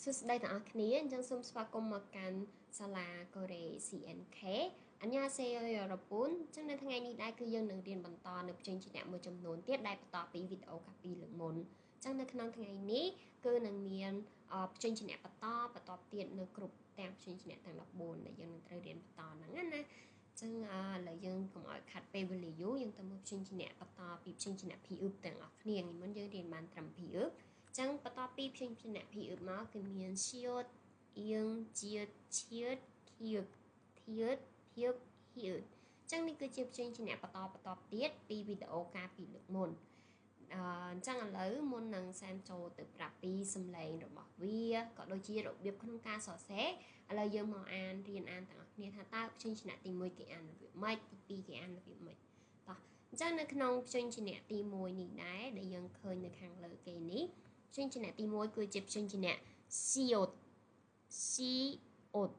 សួស្តីទាំងអស់គ្នាអញ្ចឹងសូមស្វាគមន៍មកកាន់សាលាកូរ៉េ CNK អញ្ញាសេយរពូនអញ្ចឹងនៅថ្ងៃនេះដែរគឺយើងនឹងរៀនបន្តនៅព្យញ្ជនៈមួយចំនួនទៀតដែលបន្តពីវីដេអូកាលពីលើកមុនអញ្ចឹងនៅក្នុងថ្ងៃនេះគឺនឹងមានព្យញ្ជនៈបន្តបន្តទៀតនៅគ្រប់ទាំងព្យញ្ជនៈទាំង14ដែលយើងនឹងត្រូវរៀនបន្តហ្នឹងណាអញ្ចឹងឥឡូវយើងកុំឲ្យខាត់ពេលវេលាយូរយើងទៅមើលព្យញ្ជនៈបន្តពីព្យញ្ជនៈ ភីអ៊ឺបទាំងអស់គ្នាថ្ងៃមុនយើងរៀនបានត្រឹម ភីអ៊ឺបចឹងបន្ទាប់ពីព្យញ្ជនៈ ភីអ៊ឺបមកគឺមានឈៀតអៀងជាតិឈៀតខៀបធៀតភៀបហៀតចឹងនេះគឺជាព្យញ្ជនៈបន្តបន្តទៀតពីវីដេអូកាលពីលើកមុនអញ្ចឹងឥឡូវមុននឹងសែមចូលទៅប្រាប់ពីសំឡេងរបស់វាក៏ដូចជារបៀបក្នុងការសរសេរឥឡូវយើងមកអានរៀនអានទាំងអស់គ្នាថាតើព្យញ្ជនៈទី1គេអានរបៀបម៉េចទី2គេអានរបៀបម៉េចតោះអញ្ចឹងនៅក្នុងព្យញ្ជនៈទី1នេះដែរដែលយើងឃើញនៅខាងលើគេនេះព្យញ្ជនៈទី1គឺជាព្យញ្ជនៈស៊ីអូតស៊ីអូត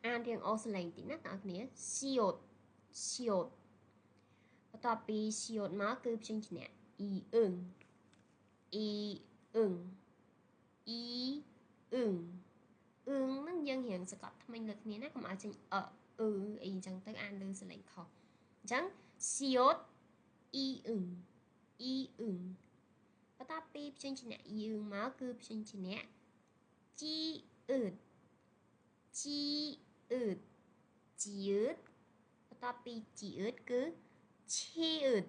អានរៀងអូសលេងតិចណាបងប្អូនស៊ីអូតស៊ីអូតបន្ទាប់ពីស៊ីអូតមកគឺព្យញ្ជនៈអ៊ីអឹងអ៊ីអឹងអ៊ីអឹងអឹងហ្នឹងយើងរៀងសកត់ថ្មិញលើគ្នាណាកុំឲ្យចេញអអឺអីអញ្ចឹងទៅអានលើសលេងខុសអញ្ចឹងស៊ីអូតអ៊ីអឹងអ៊ីអឹងបន្ទាប់ពីព្យញ្ជនៈយើងមកគឺព្យញ្ជនៈជីអឺតជីអឺតជីអឺតបន្ទាប់ពីជីអឺតគឺឈីអឺត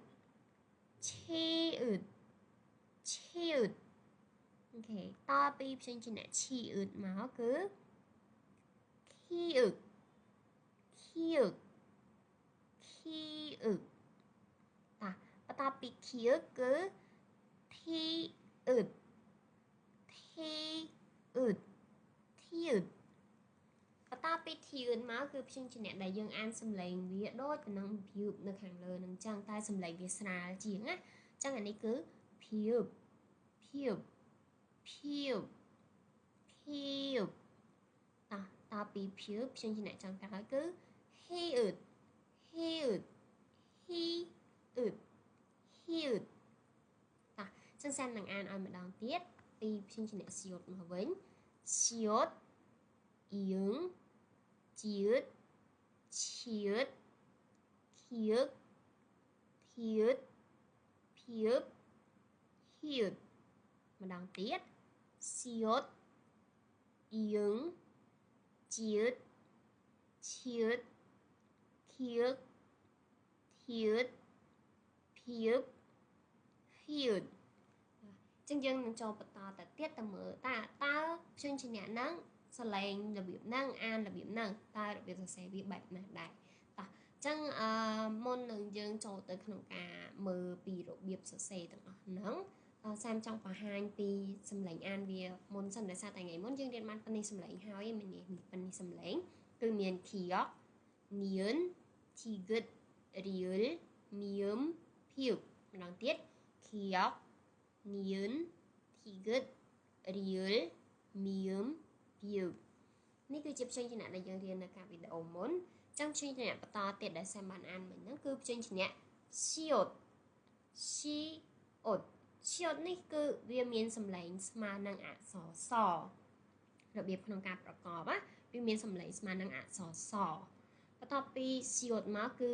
ឈីអឺតឈីអឺតអូខេតពីព្យញ្ជនៈឈីអឺតមកគឺខីអឺតខីអឺតខីអឺតតាបន្ទាប់ពីខីអឺតគឺធីអឺតធីអឺតធីអឺតបន្ទាប់ពីធីអឺតមកគឺព្យញ្ជនៈដែលយើងអានសំឡេងវាដូចទៅនឹងភៀបនៅខាងលើនឹងចឹងតែសំឡេងវាស្រាលជាងណាចឹងអានេះគឺភៀបភៀបភៀបភៀបតោះតពីភៀបព្យញ្ជនៈចុងក្រោយគឺហ៊ីអឺតហ៊ីអឺតហ៊ីអឺតហ៊ីអឺតចឹងសាននឹងអានឲ្យម្ដងទៀតពីព្យញ្ជនៈស៊ីអូតមកវិញស៊ីអូតអៀងជាតិឈៀតខៀកធៀតភៀបហៀតម្ដងទៀតស៊ីអូតអៀងជាតិឈៀតខៀកធៀតភៀបហៀតចឹងយើងនឹងចូលបន្តទៅទៀតទៅមើលតើព្យញ្ជនៈហ្នឹងសលេងរបៀបហ្នឹងអានរបៀបហ្នឹងតើរបៀបសរសេរវាបែបណាដែរតោះចឹងមុននឹងយើងចូលទៅក្នុងការមើលពីរបៀបសរសេរទាំងអស់ហ្នឹងសាមចង់បង្ហាញពីសំឡេងអានវាមុនសិនដោយសារតែថ្ងៃមុនយើងរៀនបានប៉ុណ្នេះសំឡេងហើយមែនទេប៉ុណ្នេះសំឡេងគឺមានខៀកនៀនធីហ្គិតរៀលមៀមភៀបម្ដងទៀតខៀកនៀនធីហ្គិតរៀលមៀមភៀបនេះគឺជាព្យញ្ជនៈដែលយើងរៀននៅកាលវីដេអូមុនចឹងព្យញ្ជនៈបន្តទៀតដែលសាមបានអានមិញហ្នឹងគឺព្យញ្ជនៈស៊ីអូតស៊ីអូតស៊ីអូតនេះគឺវាមានសំឡេងស្មើនឹងអក្សរសរបៀបក្នុងការប្រកបណាវាមានសំឡេងស្មើនឹងអក្សរសបន្ទាប់ពីស៊ីអូតមកគឺ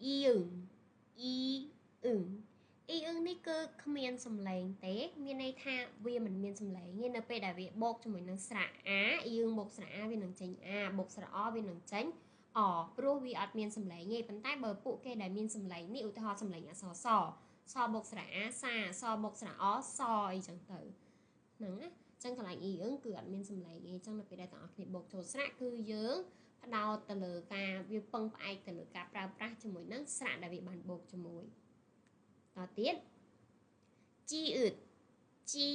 អ៊ីអឹងអ៊ីអឹងអ៊ីអឹងនេះគឺគ្មានសំឡេងទេមានន័យថាវាមិនមានសំឡេងទេនៅពេលដែលវាបូកជាមួយនឹងស្រៈអាអ៊ីអឹងបូកស្រៈអាវានឹងចេញអាបូកស្រៈអវានឹងចេញអព្រោះវាអត់មានសំឡេងទេប៉ុន្តែបើពួកគេដែលមានសំឡេងនេះឧទាហរណ៍សំឡេងអក្សរសសបូកស្រៈអាសាសបូកស្រៈអសអីចឹងទៅហ្នឹងណាចឹងកន្លែងអ៊ីអឹងគឺអត់មានសំឡេងទេចឹងនៅពេលដែលទាំងអស់គ្នាបូកចូលស្រៈគឺយើងផ្ដោតទៅលើការវាពឹងផ្អែកទៅលើការប្រើប្រាស់ជាមួយនឹងស្រៈដែលវាបានបូកជាមួយតទៀតជីអឺតជី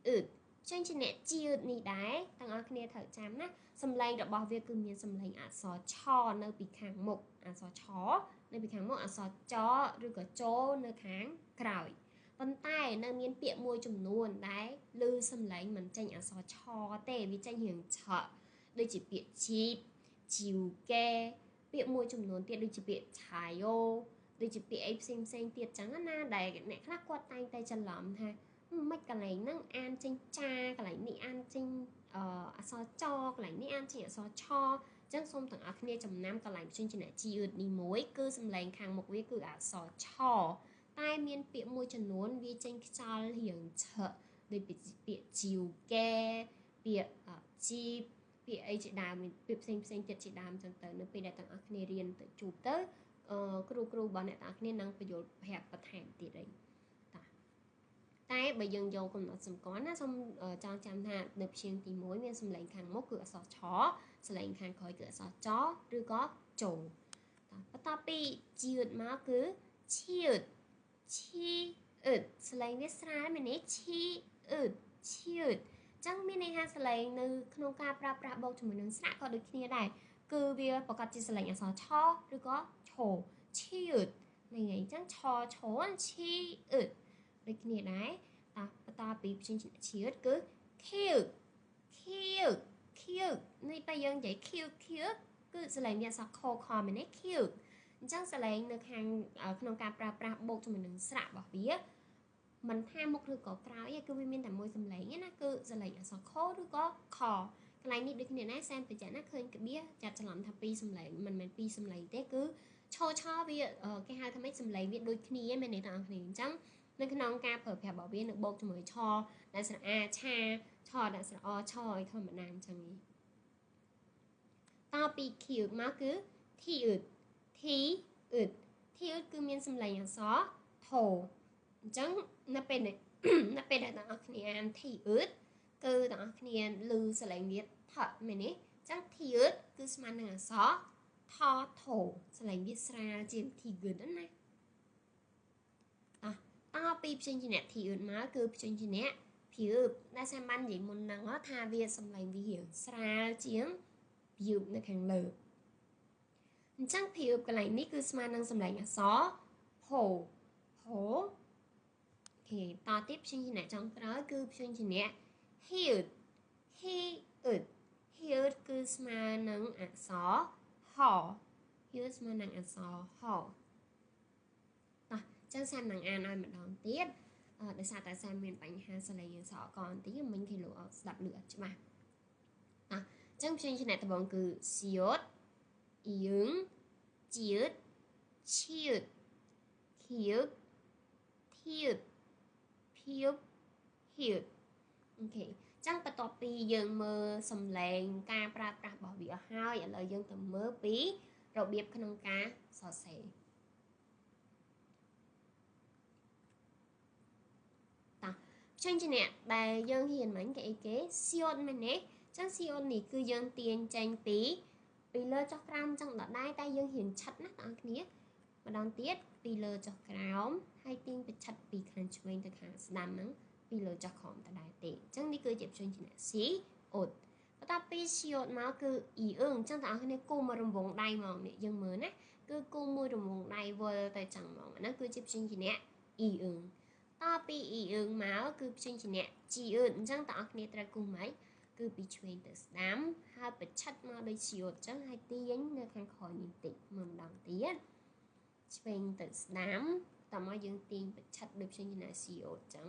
អឺតព្យញ្ជនៈជីអឺតនេះដែរទាំងអស់គ្នាត្រូវចាំណាសំឡេងរបស់វាគឺមានសំឡេងអក្សរឆនៅពីខាងមុខអក្សរឆនៅពីខាងមុខអក្សរចឬក៏ចនៅខាងក្រោយប៉ុន្តែនៅមានពាក្យមួយចំនួនដែលឮសំឡេងមិនចេញអក្សរឆទេវាចេញរៀងឆដូចជាពាក្យជីបជីវកែពាក្យមួយចំនួនទៀតដូចជាពាក្យឆាយ៉ូដូចជាពាក្យអីផ្សេងផ្សេងទៀតចឹងណាដែលអ្នកខ្លះគាត់តែងតែច្រឡំថាមិនកន្លែងហ្នឹងអានចេញចាកន្លែងនេះអានចេញ ក្សរចកន្លែងនេះអានចេញអក្សរឆអញ្ចឹងសូមទាំងអស់គ្នាចំណាំកន្លែងព្យញ្ជនៈជីអឺតនេះមួយគឺសំឡេងខាងមុខវាគឺអក្សរឆតែមានពាក្យមួយចំនួនវាចេញខ្យល់រៀងឆឹកដូចពាក្យជីវកែពាក្យជីពាក្យអីជាដើមពាក្យផ្សេងផ្សេងទៀតជាដើមចឹងទៅនៅពេលដែលទាំងអស់គ្នារៀនទៅជួបទៅគ្រូរបស់អ្នកទាំងអស់គ្នានឹងបញ្យល់ប្រាប់បន្ថែមទៀតអីតែបើយើងយកកំណត់សម្គាល់ណាសូមចងចាំថានៅព្យាង្គទី1មានសំឡេងខាងមុខគឺអក្សរឆសំឡេងខាងក្រោយគឺអក្សរចឬក៏ជោបន្ទាប់ពីជាតិមកគឺឈៀតឈីអឺតសំឡេងវាស្រាលមែនទេឈីអឺតឈៀតចឹងមានន័យថាសំឡេងនៅក្នុងការប្រើប្រាស់បូកជាមួយនឹងស្រៈក៏ដូចគ្នាដែរគឺវាប្រកាសជាសំឡេងអក្សរឆឬក៏ឆោឈៀតហ្នឹងហើយចឹងឆឆោឈីអឺតដូចគ្នាដែរតបន្តពីព្យញ្ជនៈជាតិគឺខៀវខៀវខៀវនេះបើយើងនិយាយខៀវខៀវគឺសលេងមានអក្សរខខមែនទេខៀវអញ្ចឹងសលេងនៅខាងក្នុងការប្រើប្រាស់បូកជាមួយនឹងស្រៈរបស់វាមិនថាមុខឬក៏ក្រោយទេគឺវាមានតែមួយសំឡេងទេណាគឺសលេងអក្សរខឬក៏ខកន្លែងនេះដូចគ្នាដែរសែនបញ្ជាក់ណាឃើញក្បៀសចាត់ច្រឡំថាពីរសំឡេងមិនមែនពីរសំឡេងទេគឺឆឆវាគេហៅថាម៉េចសំឡេងវាដូចគ្នាមែនទេបងប្អូនអញ្ចឹងនៅក្នុងការប្រើប្រាស់របស់វានៅបូកជាមួយឆដែលស្រអាឆាឆដែលស្រអឆឲ្យធម្មតាអញ្ចឹងនេះតពីខៀវមកគឺធីអឺតធីអឺតធីអឺតគឺមានសំឡេងអក្សរថោអញ្ចឹងនៅពេលដែលទាំងអស់គ្នាអានធីអឺតគឺទាំងអស់គ្នាឮសំឡេងវាថមែនទេអញ្ចឹងធីអឺតគឺស្មើនឹងអក្សរថថោសំឡេងវាស្រាលជាងធីអឺតណាតពីព្យញ្ជនៈធីអឺតមកគឺព្យញ្ជនៈភៀបដែលសាមញ្ញនិយាយមុនហ្នឹងថាវាសំឡេងវារៀងស្រាលជាងភៀបនៅខាងលើអញ្ចឹងភៀបកន្លែងនេះគឺស្មើនឹងសំឡេងអក្សរផូផូគេតទៀតព្យញ្ជនៈចុងក្រោយគឺព្យញ្ជនៈហៀតហីអឺតហៀតគឺស្មើនឹងអក្សរហហៀតស្មើនឹងអក្សរហចឹងសាមនឹងអានឲ្យម្ដងទៀតដោយសារតែសាមមានបញ្ហាសលេងសកបន្តិចមិញគេលោកស្ដាប់លឺអត់ច្បាស់តោះចឹងព្យញ្ជនៈដំបូងគឺសៀតអៀងជាតិឈៀតខៀវធៀបភៀបហៀបអូខេចឹងបន្ទាប់ពីយើងមើលសំឡេងការប្រើប្រាស់របស់វាអស់ហើយឥឡូវយើងទៅមើលពីរបៀបក្នុងការសរសេរព្យញ្ជនៈដែលយើងហ៊ានមិញគេអីគេសៀតមែនទេចឹងសៀតនេះគឺយើងទាញចេញពីលើចុះក្រោមចឹងដដែលតែយើងហ៊ានឆិតណាបងប្អូនគ្នាម្ដងទៀតពីលើចុះក្រោមហើយទាញប្រឆិតពីខាងឆ្វេងទៅខាងស្ដាំហ្នឹងពីលើចុះក្រោមដដែលទេចឹងនេះគឺជាព្យញ្ជនៈស៊ីអ៊ុតបន្ទាប់ពីសៀតមកគឺអ៊ីអឹងចឹងបងប្អូនគ្នាគូមករង្វង់ដៃមកនេះយើងមើលណាគឺគូមួយរង្វង់ដៃវិលទៅចឹងហ្មងអាហ្នឹងគឺជាព្យញ្ជនៈអ៊ីអឹងតពីអ៊ីអឹងមកគឺព្យញ្ជនៈជីអឺតអញ្ចឹងតើអ្នកគ្នាត្រូវគូម៉េចគឺពីឆ្វេងទៅស្ដាំហើយប្រឆិតមកដូចជីអ៊ូតអញ្ចឹងហើយទាញនៅខាងក្រោយនេះតិចម្ដងទៀតឆ្វេងទៅស្ដាំតមកយើងទាញប្រឆិតដូចព្យញ្ជនៈជីអ៊ូតអញ្ចឹង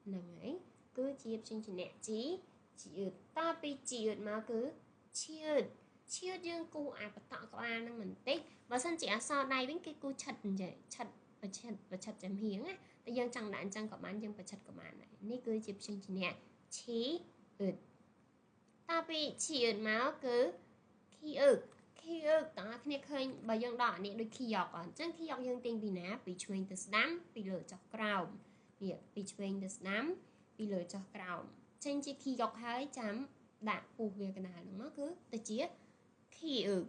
ហ្នឹងហើយគឺជាព្យញ្ជនៈជីជីអឺតតពីជីអឺតមកគឺឈៀតឈៀតយើងគូអាបតក់ក្បាលហ្នឹងបន្តិចបើសិនជាអក្សរដៃវិញគេគូឆិតអញ្ចឹងឆិតប្រឆិតចំហៀងណាតែយើងចង់ដាក់អញ្ចឹងក៏បានយើងប្រឆិតក៏បានដែរនេះគឺជាព្យញ្ជនៈឈីអឺតតពីឈីអឺតមកគឺខីអឺខីអឺតើគ្នាឃើញបើយើងដកអានេះដូចខីយ៉កអញ្ចឹងខីយ៉កយើងទាញពីណាពីឆ្វេងទៅស្ដាំពីលើចុះក្រោមនេះពីឆ្វេងទៅស្ដាំពីលើចុះក្រោមចេញជាខីយ៉កហើយចាំដាក់ពុះវាកណ្ដាលហ្នឹងមកគឺទៅជាខីអឺត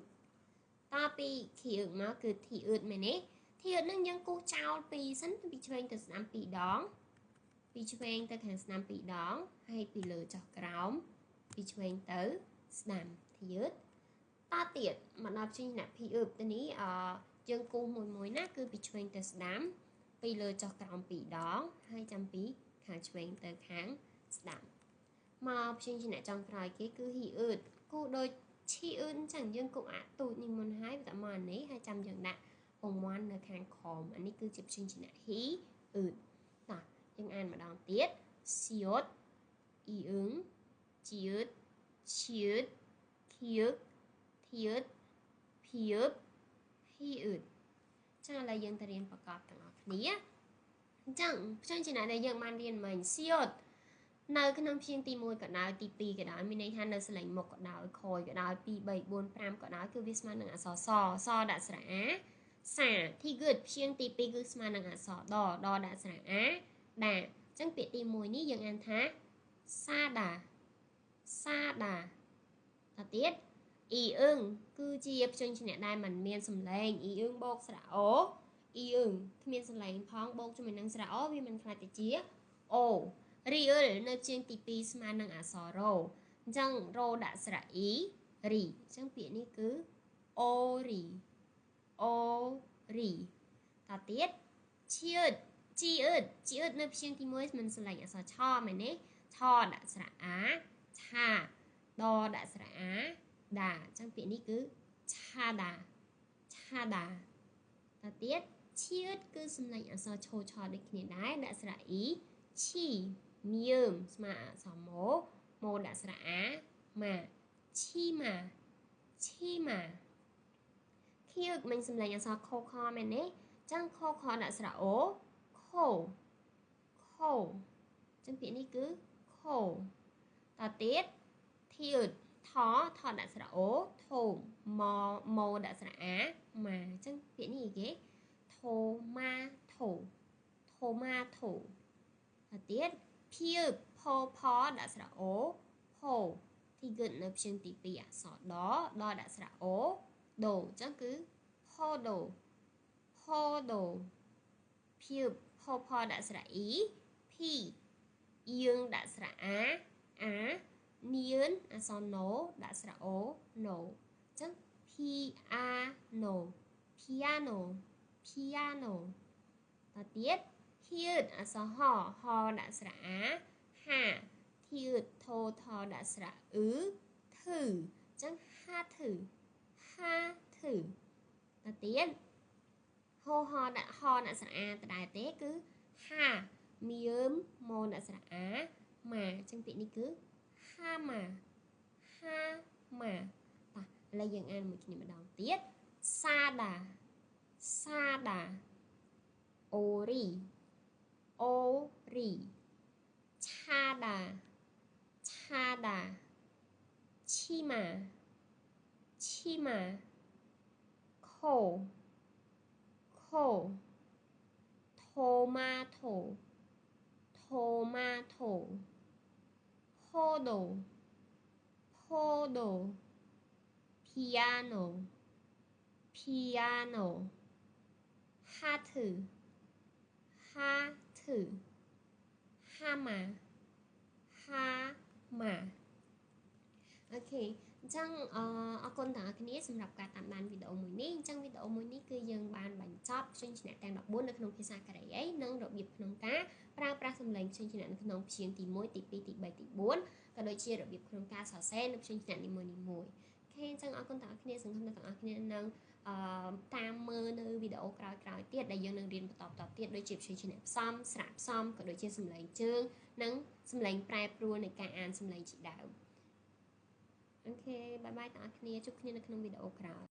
ពីខីអឺមកគឺធីអឺតមែនទេធីអឺតនឹងយើងគូសចោលពីសិនពីឆ្វេងទៅស្ដាំពីរដងពីឆ្វេងទៅខាងស្ដាំពីរដងហើយពីលើចុះក្រោមពីឆ្វេងទៅស្ដាំធីអឺតតទៀតមកដល់ព្យញ្ជនៈភីអឺទៅនេះយើងគូសមួយណាគឺពីឆ្វេងទៅស្ដាំពីលើចុះក្រោមពីរដងហើយចាំពីខាងឆ្វេងទៅខាងស្ដាំមកព្យញ្ជនៈចុងក្រោយគេគឺហ៊ីអឺតគូសដូចឈីអឺតអញ្ចឹងយើងគូសអាទូចនេះមុនហើយបន្តមកអានេះហើយចាំយើងដាក់ពងមាន់នៅខាងក្រោមអានេះគឺជាព្យញ្ជនៈហ៊ីអឺតតោះយើងអានម្ដងទៀតសៀតអ៊ីអឹង 지읒, ឈៀតខៀតធៀតភៀបហ៊ីអ៊ឺតចឹងឥឡូវយើងទៅរៀនប្រកបទាំងអស់គ្នាអញ្ចឹងព្យញ្ជនៈដែលយើងបានរៀនមិញសៀតនៅក្នុងព្យាង្គទី1ក៏ដោយទី2ក៏ដោយមានន័យថានៅសលេងមុខក៏ដោយក្រោយក៏ដោយ2 3 4 5ក៏ដោយគឺវាស្មើនឹងអក្សរសសដាក់ស្រៈអាសាធីគឹតព្យាង្គទី2គឺស្មើនឹងអក្សរដដដាក់ស្រៈអាដាអញ្ចឹងពាក្យទី1នេះយើងអានថាសាដាសាដាតទៀតអ៊ីអឹងគឺជាព្យញ្ជនៈដែលមិនមានសំឡេងអ៊ីអឹងបូកស្រៈអូអ៊ីអឹងគ្មានសំឡេងផងបូកជាមួយនឹងស្រៈអូវាមិនខ្លាចទៅជាអូរីអ៊ុលនៅជាងទី2ស្មើនឹងអក្សររ៉ូអញ្ចឹងរ៉ូដាក់ស្រៈអ៊ីរីអញ្ចឹងពាក្យនេះគឺអូរីអូរីតទៀតឈៀតជីអ៊ឺតជីអ៊ឺតនៅព្យាង្គទី1មិនសំឡេងអក្សរឆមែនទេឆដាក់ស្រៈអាឆាដដាក់ស្រៈអាដាអញ្ចឹងពាក្យនេះគឺឆាដាឆាដាតទៀតឈៀតគឺសំឡេងអក្សរឆូឆដូចគ្នាដែរដាក់ស្រៈអ៊ីឈីមៀមស្មើអក្សរម៉ូម៉ូដាក់ស្រៈអាម៉ាឈីម៉ាឈីម៉ាខៀកមិនសំឡេងអក្សរខខមែនទេចឹងខខដាក់ស្រៈអូខូខូចឹងពាក្យនេះគឺខូតទៀតធៀតថថដាក់ស្រៈអូធូម៉ម៉ូដាក់ស្រៈអាម៉ាអញ្ចឹងពាក្យនេះគេថូម៉ាថូថូម៉ាថូតទៀតភៀបផផដាក់ស្រៈអូផូទីគិតនៅព្យាង្គទី2អក្សរដដដាក់ស្រៈអូដូអញ្ចឹងគឺផដូផដូភៀបផផដាក់ស្រៈអ៊ីភីអៀងដាក់ស្រៈអាអានៀនអក្សរណូដាក់ស្រៈអូណូអញ្ចឹង piano piano piano តទៀតហៀតអក្សរហហដាក់ស្រៈអាហាធៀតថោថដាក់ស្រៈអ៊ឺធឺអញ្ចឹងហាធឺហាធឺតទៀតហោហដាក់ហដាក់ស្រៈអាដដែលទេគឺហាមៀមម៉ូដាក់ស្រៈអាម៉ាអញ្ចឹងពាក្យនេះគឺហាម៉ាហាម៉ាតោះឥឡូវយើងអានមួយគ្នាម្ដងទៀតសាដាសាដាអូរីអូរីឆាដាឆាដាឈីម៉ាឈីម៉ាខូខូថូម៉ាថូថូម៉ាថូផូដូផូដូ piano piano ហាធឺហាធឺហាម៉ាហាម៉ាអូខេអញ្ចឹងអរគុណទាំងអស់គ្នាសម្រាប់ការតាមដានវីដេអូមួយនេះអញ្ចឹងវីដេអូមួយនេះគឺយើងបានបញ្ចប់ព្យញ្ជនៈទាំង14នៅក្នុងភាសាកូរ៉េនិងរបៀបក្នុងការប្រើប្រាស់សំឡេងព្យញ្ជនៈនៅក្នុងព្យាង្គទី1ទី2ទី3ទី4ក៏ដូចជារបៀបក្នុងការសរសេរនៅព្យញ្ជនៈនីមួយៗអូខេអញ្ចឹងអរគុណទាំងអស់គ្នាសង្ឃឹមថាទាំងអស់គ្នានឹងតាមមើលនៅវីដេអូក្រោយៗទៀតដែលយើងនឹងរៀនបន្តទៀតដូចជាព្យញ្ជនៈផ្សំស្រៈផ្សំក៏ដូចជាសំឡេងជើងនិងសំឡេងប្រែប្រួលនៃការអានសំឡេងជាដើមអូខេបាយបាយទាំងអស់គ្នាជួបគ្នានៅក្នុងវីដេអូក្រោយ